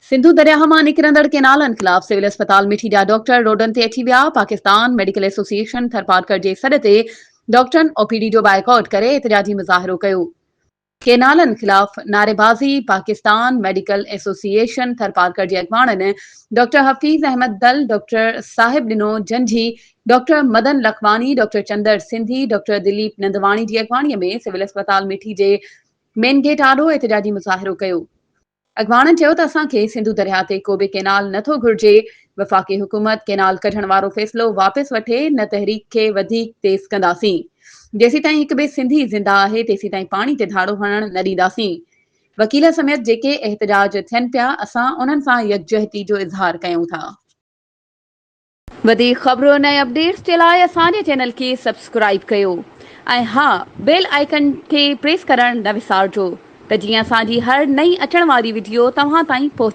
سنڌو درياهه مان نڪرندڙ ڪينالن خلاف سول اسپتال مٺي جا ڊاڪٽر روڊن تي اچي ويا، پاڪستان ميڊيڪل ايسوسيئيشن ٿرپارڪر جي سڏ تي ڊاڪٽرن او پي ڊي جو بائيڪاٽ ڪري احتجاجي مظاهرو ڪيو، ڪينالن خلاف نعريبازي، پاڪستان ميڊيڪل ايسوسيئيشن ٿرپارڪر جي اڳواڻن doctor Hafeez Ahmed Dal, doctor Sahib Dino Janjhi, doctor Madan Lakhwani, doctor Chandar Sindhi, doctor Dilip Nandwani جي اڳواڻي ۾ سول اسپتال مٺي جي مين گيٽ آڏو احتجاجي مظاهرو ڪيو. اڳواڻن چيو ته اسان کي سنڌو درياهه تي ڪو به ڪينال نه ٿو گهرجي، وفاقي حڪومت ڪينال ڪڍڻ وارو فيصلو واپس وٺي نه تحريڪ کي وڌيڪ تيز ڪنداسين، جيسيتائين هڪ به سنڌي زنده آهي تيسيتائين پاڻي تي ڌاڙو هڻڻ نه ڏينداسين، وڪيل سميت جيڪي احتجاج ٿين پيا اسان انهن سان يڪجهتي جو اظهار ڪيون ٿا. وڌيڪ خبرن ۽ اپڊيٽس جي لاء اسان جي چينل کي سبسڪرائيب ڪيو ۽ ها بيل آئيڪن کي پريس ڪرڻ نه وسارجو ته جيئن اسان جي هر نئين اچڻ واري وڊيو توهان تائين پهچي.